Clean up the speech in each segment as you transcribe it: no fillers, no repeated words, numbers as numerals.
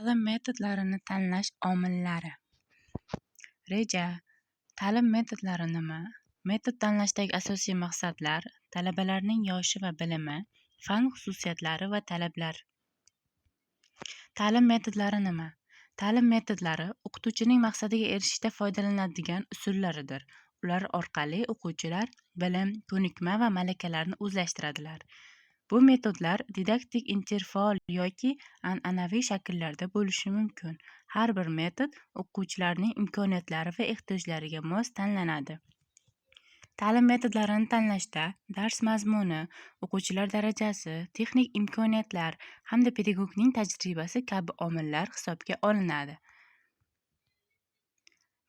Ta'lim metodlarini tanlash omillari. Reja. Ta'lim metodlari nima? Metod tanlashdagi asosiy maqsadlar: talabalarning yoshi va bilimi, fan xususiyatlari va talablar. Ta'lim metodlari nima? Ta'lim metodlari o'qituvchining maqsadiga erishishda foydalanadigan usullaridir. Ular orqali o'quvchilar bilim, ko'nikma va malakalarni o'zlashtiradilar. Bu metodlar didaktik, interfaol yoki an'anaviy shakllarda bo'lishi mumkin. Har bir metod o'quvchilarning imkoniyatlari va ehtiyojlariga mos tanlanadi. Ta'lim metodlarini tanlashda dars mazmuni, o'quvchilar darajasi, texnik imkoniyatlar hamda pedagogning tajribasi kabi omillar hisobga olinadi.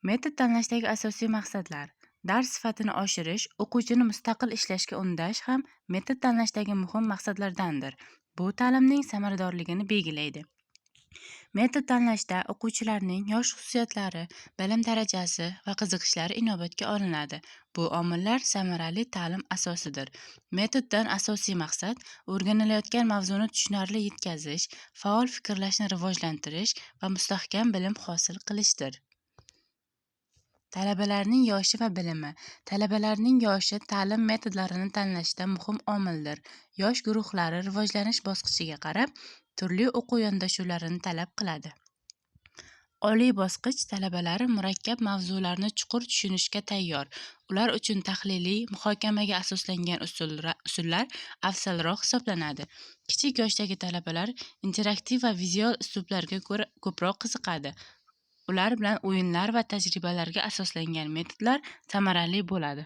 Metod tanlashdagi asosiy maqsadlar: dars sifatini oshirish, o'quvchini mustaqil ishlashga undash ham metod tanlashdagi muhim maqsadlardandir. Bu ta'limning samaradorligini belgilaydi. Metod tanlashda o'quvchilarning yosh xususiyatlari, bilim darajasi va qiziqishlari inobatga olinadi. Bu omillar samarali ta'lim asosidir. Metoddan asosiy maqsad o'rganilayotgan mavzuni tushunarli yetkazish, faol fikrlashni rivojlantirish va mustahkam bilim hosil qilishdir. Talabalarning yoshi va bilimi. Talabalarning yoshi ta'lim metodlarini tanlashda muhim omildir. Yosh guruhlari rivojlanish bosqichiga qarab turli o'quv yondashuvlarini talab qiladi. Oliy bosqich talabalari murakkab mavzularni chuqur tushunishga tayyor. Ular uchun tahliliy, muhokamaga asoslangan usullar afzalroq hisoblanadi. Kichik yoshdagi talabalar interaktiv va vizual uslublarga ko'ra ko'proq qiziqadi. Ular bilan o'yinlar va tajribalarga asoslangan metodlar samarali bo'ladi.